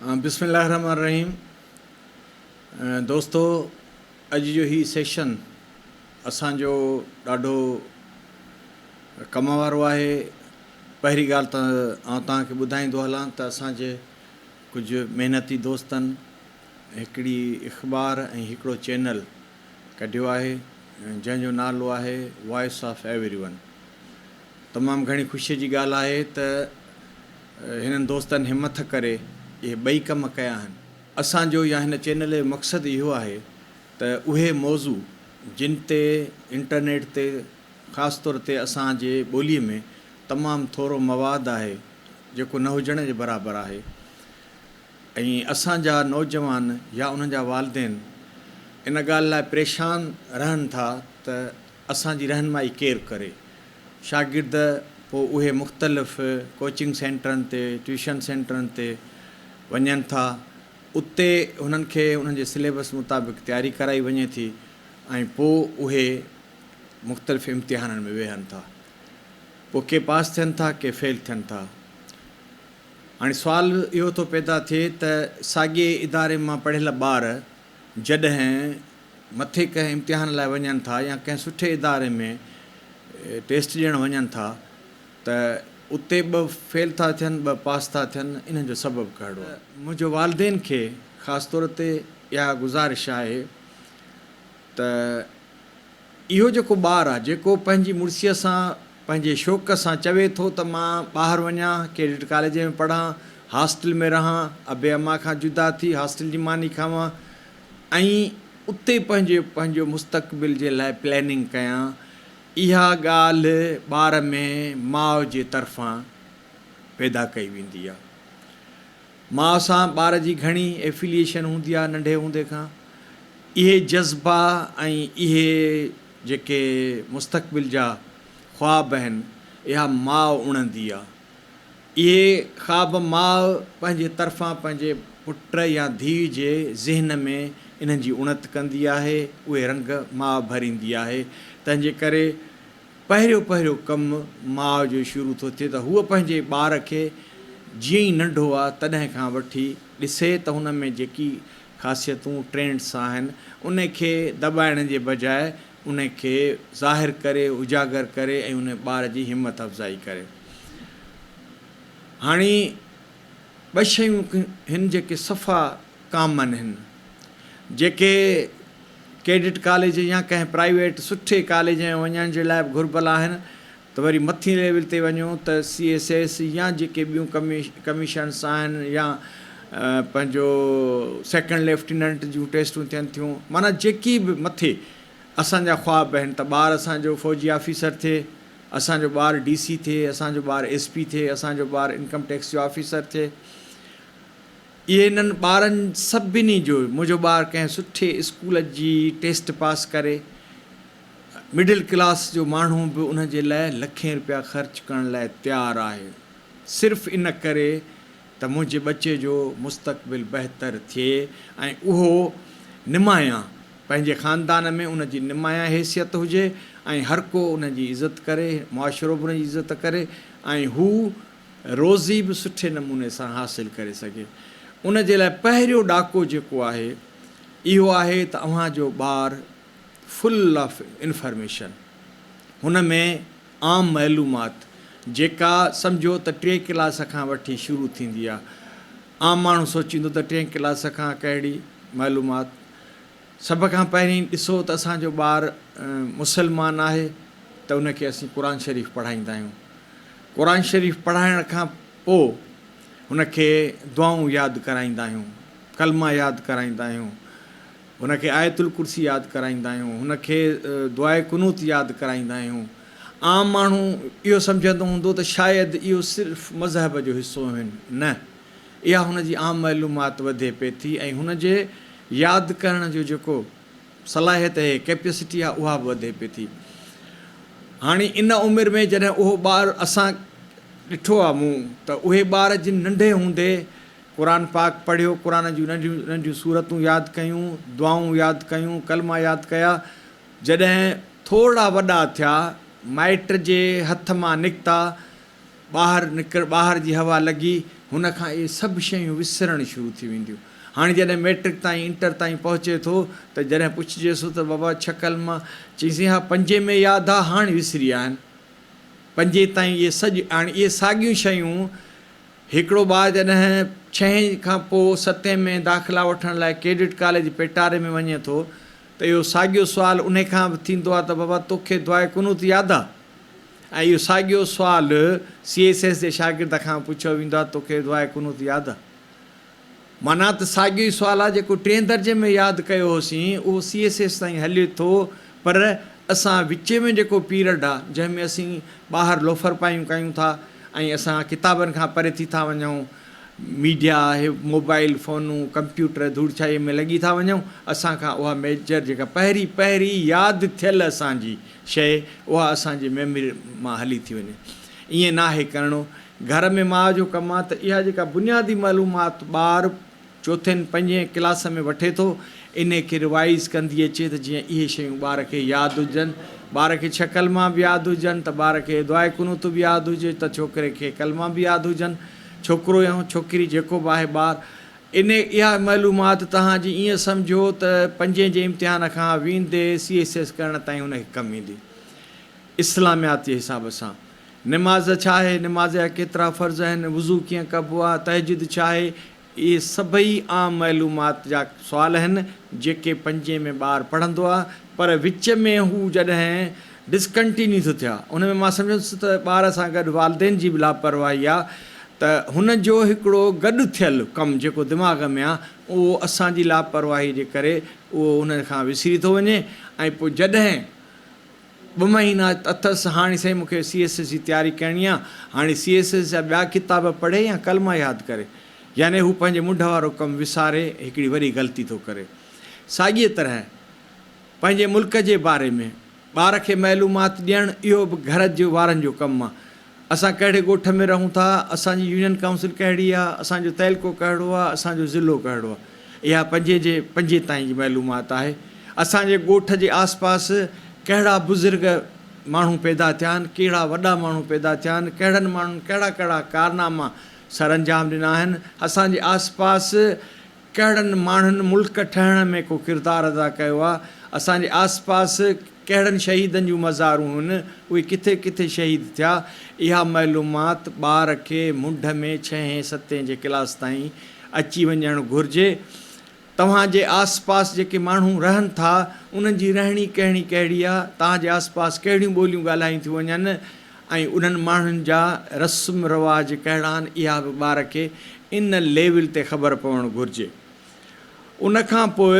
بسم الله الرحمن الرحيم دوستو اڄ جو هي سيشن اسان جو ڏاڍو ڪم وارو آهي. پهرين ڳالهه ته آئون توهان کي ٻڌائيندو هلان ته اسان جي ڪجهه محنتي دوستن هڪڙي اخبار ۽ هڪڙو چينل ڪڍيو آهي جنهن جو نالو آهي وائس آف ايوري ون. تمام گهڻي خوشي جي ڳالهه آهي ته هنن دوستن همٿ ڪري اهي ٻئي ڪم ڪيا آهن. اسان جو يا هن چينل جو مقصد اهو آهي ته اهي موضوع جن تي انٽرنيٽ تي خاص طور تي اسان جي ٻولي ۾ تمام ٿورو مواد آهي جيڪو نه هجڻ جي برابر آهي ۽ اسان جا نوجوان يا انهن جا والدين ان ڳالهه لاء پريشان رهن ٿا ته اسان جي رهنمائي ڪير ڪري؟ شاگرد پوء اهي مختلف ڪوچنگ سينٽرن تي، ٽيوشن سينٽرن تي وڃن ٿا، اتي هنن کي انهن جي سليبس مطابق تياري ڪرائي وڃي ٿي ۽ پوء اهي مختلف امتحانن ۾ ويهن ٿا. پوء ڪي پاس ٿين ٿا، ڪي فيل ٿين ٿا. هاڻي سوال اهو ٿو پيدا ٿئي ته ساڳئي اداري مان پڙهيل ٻار جڏهن مٿي ڪنهن امتحان لاء وڃن ٿا يا ڪنهن سٺي اداري ۾ ٽيسٽ ڏيڻ وڃن ٿا ته اتي ٻه فيل ٿا ٿين ٻه پاس ٿا ٿين انهن جو سبب ڪهڙو آهي؟ منهنجو والدين کي خاص طور تي اها گذارش آهي ته اهو جيڪو ٻار آهي جيڪو پنهنجي مڙسيء سان پنهنجي شوق سان چوي ٿو ته مان ٻاهر وڃان ڪيڊٽ ڪاليج ۾ پڙهان هاسٽل ۾ رهان ابي اما کان جدا ٿي هاسٽل جي ماني کاوان ۽ اتي پنهنجي پنهنجو مستقبل جي لاء پلاننگ ڪيان اها ڳالهه ٻار ۾ ماء جي طرفان پيدا ڪئي ويندي آهي. ماء سان ٻار جي گهڻي ايفليئيشن هوندي آهي ننڍي هوندي کان اهي جذبا ۽ اهي جيڪي مستقبل جا خواب آهن اها ماء اڻندي آهي. اهي خواب ماء پنهنجي طرفان پنهنجي پٽ يا ڌيء جي ذهن ۾ انهن جي اڻت ڪندي آهي، اهي رنگ ماء ڀريندي آهي، تنهن جي ڪري پهريون پهريون ڪم ماء جو شروع ٿو ٿئي ته هوء پنهنجي ٻار کي جيئن ئي ننڍو آ تڏهن کان وٺي ڏسي ته هن ۾ جيڪي خاصيتون، Trends، آهن ان کي دٻائڻ جي بجاء ان کي ظاهر ڪري، اجاگر ڪري ۽ ان ٻار جي همت افزائي ڪري. هاڻي ٻه شيون هن جيڪي صفا ڪامن هن. جيڪي ڪيڊٽ ڪاليج يا ڪنهن پرائيويٽ سٺي ڪاليج ۾ وڃڻ جي لاء به گهربل آهن ته وري مٿين ليول تي وڃو ته سي ايس ايس يا جيڪي ٻيون ڪميشنس آهن يا پنهنجو سيڪنڊ ليفٽيننٽ جون ٽيسٽون ٿين ٿيون معنيٰ جيڪي به مٿي اسان جا خواب آهن ته ٻار اسان جو فوجي آفيسر ٿئي اسان جو ٻار ڊي سي ٿئي، اسان جو ٻار ايس پي ٿئي، اسان جو ٻار انڪم ٽيڪس جو آفيسر ٿئي. اهي انهن ٻارن سڀني جو، منهنجو ٻار ڪنهن سٺي اسڪول جي ٽيسٽ پاس ڪري، مڊل ڪلاس جو ماڻهو به ان جي لاء لکين رپيا خرچ ڪرڻ لاء تيار آهي، صرف ان ڪري ته منهنجي ٻچي جو مستقبل بهتر ٿئي ۽ اهو نمايان پنهنجي خاندان ۾ ان جي نمايان حيثيت هجي ۽ هر ڪو ان جي عزت ڪري، معاشرو به ان جي عزت ڪري ۽ هو روزي به سٺي نموني سان حاصل ڪري سگهي. ان جي لاء پهريون ڏاڪو جيڪو آهي اهو آهي ته اوهان جو ٻار فل آف انفارميشن هن ۾ عام معلومات جيڪا سمجهو ته ٽئين ڪلاس کان وٺي شروع ٿيندي آهي. عام ماڻهو سوچيندو ته ٽئين ڪلاس کان ڪهڙي معلومات؟ سڀ کان پهرين ڏسو ته اسان جو ٻار مسلمان آهي ته ان کي اسين قرآن شريف پڙهائيندا آهيون. قرآن شريف پڙهائڻ کان پوء هن کي دعائون ياد ڪرائيندا آهيون، ڪلما ياد ڪرائيندا آهيون، هن کي آيت الڪرسي ياد ڪرائيندا آهيون، هن کي دعاء قنوت ياد ڪرائيندا آهيون. عام ماڻهو اهو سمجهندو هوندو ته شايد اهو صرف مذهب جو حصو آهن، نه، اها هن جي عام معلومات وڌي پئي ٿي ۽ هن جي ياد ڪرڻ جو جيڪو صلاحيت اهي، Capacity، آهي اها به وڌي پئي ٿي. هاڻي ان عمر ۾ جڏهن اهو ٻار اسان ڏٺو آهي مون ته اهي ٻار جن ننڍي هوندي قرآن پاڪ پڙهيو، قرآن جون ننڍيون ننڍيون سورتون ياد ڪيون، دعائون ياد ڪيون، ڪلما ياد ڪيا، جڏهن ٿورڙا وڏا ٿيا، مائٽ جي هٿ مان نڪتا، ٻاهر نڪر ٻاهر جي هوا لڳي، هن کان اهي سڀ شيون وسرڻ شروع ٿي وينديون. هاڻي جڏهن مئٽرڪ تائين انٽر تائين پهچي ٿو ته جڏهن پڇجيس ته بابا ڇهه ڪلما، چئيسين ها پنجين ۾ ياد ها هاڻي وسري ويا آهن. پنجين تائين اهي سڄ هاڻي اهي ساڳيون شيون هڪڙو ٻار جڏهن ڇهين کان پوء ستين ۾ داخلا وٺڻ لاء ڪيڊٽ ڪاليج پيٽاري ۾ وڃي ٿو ته اهو ساڳيو سوال انهي کان به ٿيندو آهي ته بابا توکي دعاء قنوت ياد آ؟ ۽ اهو ساڳيو سوال سي ايس ايس جي شاگرد کان به پڇيو ويندو آهي ته توکي دعاء قنوت ياد آ؟ معنيٰ ته ساڳيو ئي سوال آهي جيڪو ٽئين درجي ۾ ياد ڪيو هوسين اهو سي ايس ايس تائين هلي ٿو پر اسان وچ ۾ جيڪو پيرڊ آهي جنهن ۾ اسين ٻاهر لوفر پايون ڪيون ٿا ۽ اسان ڪتابن کان پري ٿي ٿا وڃون ميڊيا آهي موبائل فونون ڪمپيوٽر ڌوڙ ڇائي ۾ لڳي ٿا وڃون اسان کان اها ميجر جيڪا پهرين پهرين ياد ٿيل اسان جي شيء اها اسان جي ميموري مان هلي ٿي وڃي ائين ناهي ڪرڻو گهر ۾ ماء جو ڪم آ ته اها جيڪا بنيادي معلومات ٻار چوٿين پنجين ڪلاس ۾ وٺي ٿو انهي کي روائيز ڪندي اچي ته جيئن اهي شيون ٻار کي ياد هجن. ٻار کي ڇهه ڪلما به ياد هجن ته ٻار کي دعاء قنوت به ياد هجي ته ڇوڪري کي ڪلما به ياد هجن. ڇوڪرو يا ڇوڪري جيڪو به آهي ٻار انهي اها معلومات توهان جي ائين سمجهو ته پنجين جي امتحان کان ويندي سي ايس ايس ڪرڻ تائين هن کي ڪم ايندي. اسلاميات جي حساب سان. نماز ڇا آهي، نماز جا ڪيترا فرض آهن، وضو ڪيئن ڪبو آهي، تهجد ڇا آهي، اهي سڀئي عام معلومات جا سوال آهن جيڪي پنجين ۾ ٻار پڙهندو آهي پر وچ ۾ هو جڏهن ڊسڪنٽينيو ٿو ٿيا ان ۾ مان سمجهندس ته ٻار سان گڏ والدين جي به لاپرواهي آهي ته هن جو هڪڙو گڏ ٿيل ڪم جيڪو دماغ ۾ آهي اهو اسان جي لاپرواهي جي ڪري اهو هن کان وسري ٿو وڃي ۽ پوء جڏهن ٻه مهينا اٿس، هاڻي سائين مون کي سي ايس ايس جي تياري ڪرڻي آ، هاڻي سي ايس ايس جا ٻيا ڪتاب پڙهي يا ڪلما ياد ڪري؟ يعني هو پنهنجي منڍ وارو ڪم وساري هڪڙي وڏي غلطي ٿو ڪري. ساڳيء طرح پنهنجي ملڪ جي باري ۾ ٻار کي معلومات ڏيڻ اهو به گهر جي وارن جو ڪم آ. اسان ڪهڙي ڳوٺ ۾ رهون ٿا، اسان جي يونين ڪائونسل ڪهڙي آ، اسان جو تعلقو ڪهڙو آ، اسان جو ضلعو ڪهڙو آ. اها پنجين جي پنجين تائين جي معلومات آهي. اسان جي ڳوٺ جي آس پاس ڪهڙا بزرگ ماڻهو پيدا ٿيا آهن، ڪهڙا وڏا ماڻهو پيدا ٿيا آهن، ڪهڙن ماڻهن ڪهڙا ڪهڙا ڪارناما سرانجام ڏنا آهن، اسان جي آس پاس ڪهڙن ماڻهن ملڪ ٺهڻ ۾ ڪو ڪردار ادا ڪيو آهي، اسان جي آس پاس ڪهڙن شهيدن جون مزارون هن، اهي ڪٿي ڪٿي شهيد ٿيا، اها معلومات ٻار کي منڍ ۾ ڇهين ستين جي ڪلاس تائين اچي وڃڻ گهرجي. توهان جي آس پاس جيڪي ماڻهو رهن ٿا، انهن جي رهڻي ڪهڻي ڪهڙي آ، توهان جي آس پاس ڪهڙيون ٻوليون ڳالهايون ٿيون وڃن ۽ انهن ماڻهن جا رسم رواج ڪهڙا آهن، اها به ٻار کي ان ليول تي خبر پوڻ گهرجي. ان کان پوء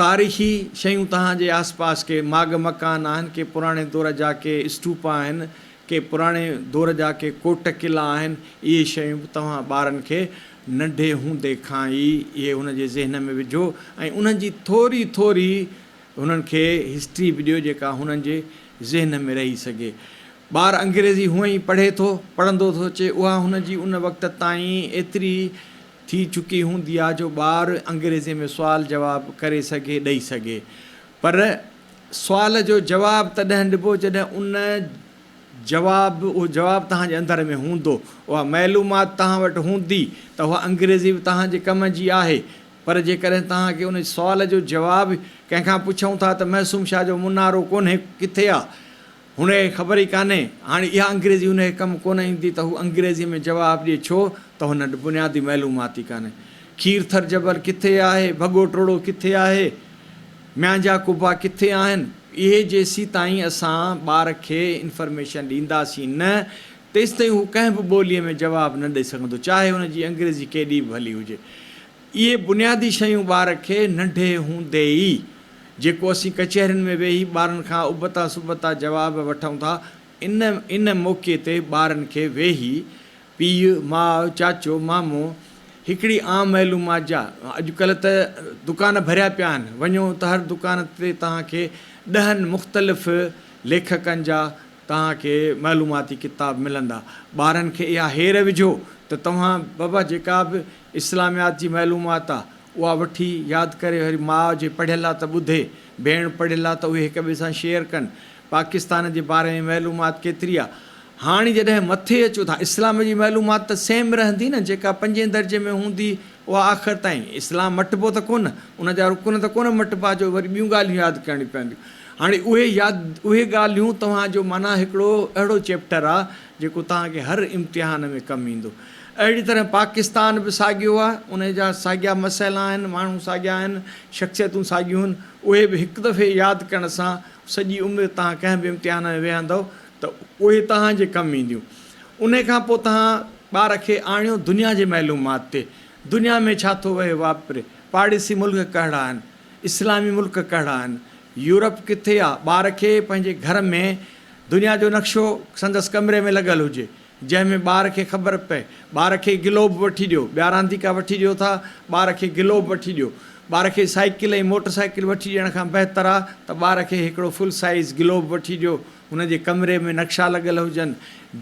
تاريخي شيون توهان جي آس پاس ڪي ماڳ مڪان آهن، ڪي پراڻي دور جا ڪي اسٽوپا آهن، ڪي پراڻي دور جا ڪي ڪوٽ قلعا آهن، اهي شيون به توهان ٻارن کي ننڍي هوندي کان ئي اهي هن جي ذهن ۾ وجهو ۽ انهن جي ٿوري ٿوري هنن کي هسٽري به ڏيو جيڪا هنن جي ذهن ۾ رهي سگهي. ٻار انگريزي هونئن ئي پڙهي ٿو، پڙهندو ٿو اچي، اها هن جي ان وقت تائين ايتري ٿي چڪي هوندي آهي جو ٻار انگريزي ۾ سوال جواب ڪري سگهي، ڏئي سگهي. پر سوال جو جواب تڏهن ڏبو جڏهن ان جواب اهو جواب توهان جي اندر ۾ هوندو، اها معلومات توهان وٽ هوندي ته اها انگريزي به توهان جي ڪم جي آهي. پر جيڪڏهن توهان کي ان سوال جو جواب ڪنهن کان پڇون ٿا ته معصوم شاهه جو منارو ڪونهي ڪٿي آ؟ هن کي خبر ئي ڪانهي. هاڻي اها انگريزي هن کي ڪم ڪونه ايندي ته هو انگريزيء ۾ جواب ڏئي ڇو ته هن وٽ بنيادي معلومات ئي ڪانهي. کير ٿر جبل ڪٿي آهي؟ ڀڳو ٽوڙو ڪٿي آهي؟ ميان جا قبا ڪٿي آهن؟ اهي جيسيتائين اسان ٻار کي انفرميشن ڏينداسين نه تيستائين هو ڪنهن به ٻوليء ۾ جواب نه ڏئي سگهندو چاهي هن جي انگريزي ڪيڏي به ڀلي هجي. اهي بنيادي شيون ٻار کي ننڍي هوندي ئي جيڪو اسين ڪچهرين ۾ ويهي ٻارن کان ابتا سبتا جواب وٺون ٿا ان ان موقعي تي ٻارن کي ويهي پيء، ماء، چاچو، مامو هڪڙي عام معلومات جا اڄڪلهه ته دڪان ڀريا پيا آهن وڃو ته هر دڪان تي توهان کي ڏهن مختلف ليکڪن جا توهان کي معلوماتي ڪتاب ملندا ٻارن کي اها هير وجهو ته توهان بابا جيڪا به اسلاميات جي معلومات آ اها وٺي ياد ڪري وري ماء جي پڙهيل آ ته ٻڌي، ڀيڻ پڙهيل آ ته اهي هڪ ٻئي سان شيئر ڪن. پاڪستان جي باري ۾ معلومات ڪيتري آ. هاڻي جڏهن مٿي اچو ٿا اسلام جي معلومات ته سيم رهندي نه جيڪا پنجين درجي ۾ هوندي اها آخر تائين اسلام مٽبو ته ڪونه ان جا رڪن ته ڪونه مٽبا جو وري ٻيون ڳالهيون ياد ڪرڻيون پونديون هاڻي اهي ياد اهي ڳالهيون توهان جو معنيٰ هڪڙو اهڙو چيپٽر آ جيڪو توهان کي هر امتحان ۾ ڪم ايندو اهڙي طرح پاڪستان به ساڳيو آ ان جا ساڳيا مسئلا آهن ماڻهو ساڳيا آهن شخصيتون ساڳيون آهن اهي به هڪ دفعي ياد ڪرڻ سان سڄي عمر توهان ڪنهن به امتحان ۾ ويهندؤ ته اهي توهان جي ڪم اينديون. انهي کان پوء توهان ٻار کي آڻيو دنيا جي معلومات تي. دنيا ۾ ڇا ٿو وهي واپري، پاڙيسي ملڪ ڪهڙا آهن، اسلامي ملڪ ڪهڙا آهن، يورپ ڪٿي آ، ٻار کي پنهنجي گهر ۾ دنيا جو نقشو سندس ڪمري ۾ لڳل هجي، جنهن ۾ ٻار کي خبر پئي. ٻار کي گلوب وٺي ڏيو، ٻيا رانديڪا وٺي ڏيو ٿا، ٻار کي گلوب وٺي ڏيو. ٻار کي سائيڪل ۽ موٽر سائيڪل وٺي ڏيڻ کان بهتر آ ته ٻار کي هڪڙو فل سائيز گلوب وٺي ڏيو، هن جي ڪمري ۾ نقشا لڳل هجن،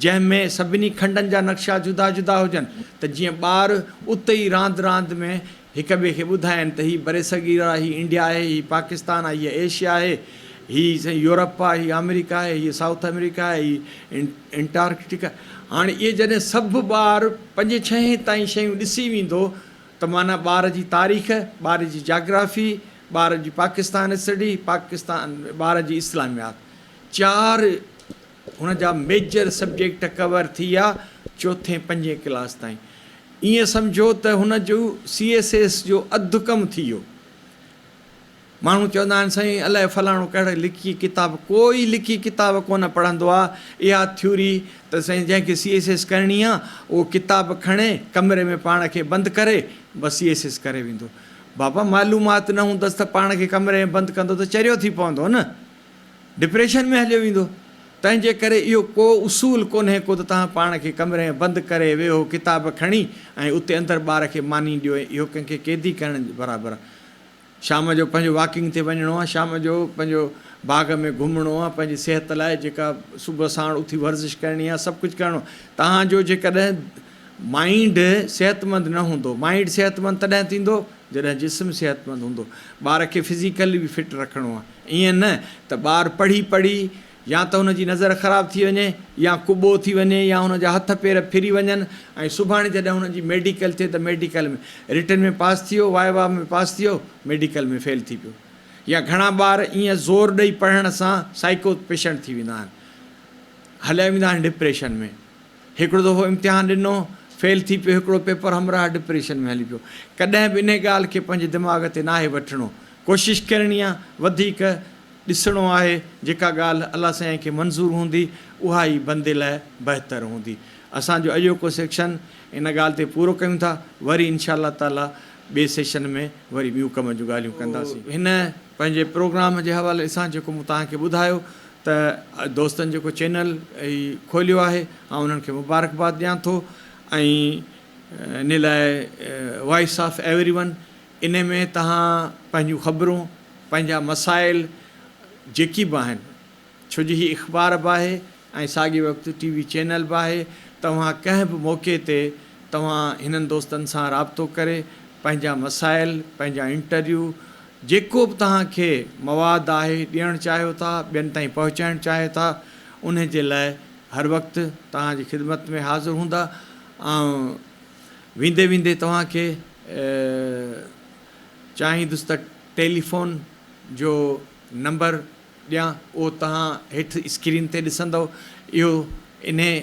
جنهن ۾ سڀني کنڊن جا نقشا جدا جدا هجن ته جيئن ٻار اتي ئي راند راند ۾ هڪ ٻئي کي ٻڌائين ته هي برصغير آهي، هي انڊيا آهي، هي پاڪستان آهي، هيء ايشيا آهي، هي سائين يورپ آهي، هي آمريڪا آهي، هيء سائوٿ آمريڪا آهي، هي انٽارڪٽيڪا. هاڻي اهي جڏهن سڀ ٻار پنجين ڇهين تائين شيون ڏسي ويندو ته معنيٰ ٻار جي تاريخ، ٻار جي جاگرافي، ٻار جي پاڪستان اسٽڊي، پاڪستان ٻار جي اسلاميات چار هن جا ميجر سبجيڪٽ ڪور ٿي ويا چوٿين پنجين ڪلاس تائين. ائين سمجهو ته هن جو سي ايس ايس جو اڌ ڪم ٿي ويو. ماڻهو چوندا آهن سائين الائي فلاڻو ڪهڙا لکي ڪتاب ڪوئي لکي ڪتاب ڪونه پڙهندو آ اها ٿيوري ته سائين جنهن کي سي ايس ايس ڪرڻي آ اهو ڪتاب کڻي ڪمري ۾ پاڻ کي بند ڪري بس سي ايس ايس ڪري ويندو بابا معلومات نه هوندس ته پاڻ کي ڪمري ۾ بند ڪندو ته چريو ٿي پوندو نه ڊپريشن ۾ هليو ويندو تنهن جي ڪري اهو ڪو اصول ڪونهي ڪو ته توهان پاڻ کي ڪمري ۾ بند ڪري ويهو ڪتاب کڻي ۽ اتي اندر ٻار کي ماني ڏيو ۽ اهو ڪنهن کي قيدي ڪرڻ جي برابر آ شام جو پنهنجو واڪنگ تي وڃڻو آ، شام جو پنهنجو باغ ۾ گهمڻو آ، پنهنجي صحت لاء جيڪا صبح ساڻ اٿي ورزش ڪرڻي آ، سڀ ڪجهه ڪرڻو آ. توهان جو جيڪڏهن مائينڊ صحتمند نه هوندو، مائينڊ صحتمند تڏهن ٿيندو جڏهن جسم صحتمند هوندو. ٻار کي فزيڪلي به فٽ رکڻو آ، ائين نه ته ٻار پڙهي پڙهي يا ته هن جي نظر خراب ٿي وڃي يا ڪٻو ٿي وڃي يا هن جا هٿ پير ڦري وڃن ۽ سڀاڻي جڏهن هن جي ميڊيڪل ٿئي ته ميڊيڪل ۾ رٽن ۾ پاس ٿي ويو وائيوا ۾ پاس ٿي ويو ميڊيڪل ۾ فيل ٿي پيو يا گهڻا ٻار ائين زور ڏئي پڙهڻ سان سائيڪو پيشنٽ ٿي ويندا آهن هليا ويندا آهن ڊپريشن ۾ هڪڙو دفعو امتحان ڏنو، فيل ٿي پيو هڪڙو پيپر همراهه ڊپريشن ۾ هلي پيو. ڪڏهن به انهي ڳالهه کي پنهنجي دماغ تي ناهي وٺڻو. ڪوشش ڪرڻي آ، وڌيڪ ڏسڻو آهي، جيڪا ڳالهه الله سائين کي منظور هوندي اها ئي بندي لاء بهتر هوندي. اسان جو اڄوڪو سيڪشن ان ڳالهه تي پورو ڪيون ٿا، وري انشاء الله تعاليٰ ٻئي سيشن ۾ وري ٻيون ڪم جون ڳالهيون ڪنداسين. هن پنهنجي پروگرام جي حوالي سان جيڪو مون توهان کي ٻڌايو ته دوستن جيڪو چينل هي کوليو آهي آئون انهن کي مبارڪباد ڏيان ٿو ۽ ان لاء وائس آف ايوري ون ان ۾ توهان پنهنجون خبرون پنهنجا مسائل جيڪي به آهن ڇو جو هي اخبار به آهي ۽ ساڳي وقت ٽي وي چينل به آهي توهان ڪنهن به موقعي تي توهان هنن دوستن سان رابطو ڪري پنهنجا مسائل پنهنجا انٽرويو جيڪو به توهان کي مواد آهي ڏيڻ چاهيو ٿا ٻين تائين پهچائڻ چاهيو ٿا انهي جي لاء هر وقت توهان جي خدمت ۾ حاضر هوندا آئون ويندي ويندي توهان کي چاهيندس ته ٽيليفون جو نمبر ڏيان اهو توهان هيٺ اسڪرين تي ڏسندؤ اهو انهي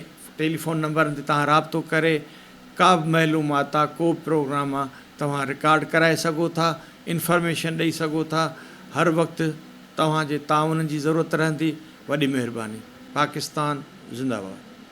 ٽيليفون نمبرن تي توهان رابطو ڪري ڪا به معلومات آ ڪو به پروگرام آ توهان رڪارڊ ڪرائي سگهو ٿا انفارميشن ڏئي سگهو ٿا هر وقت توهان جي تعاون جي ضرورت رهندي وڏي مهرباني پاڪستان زنده باد.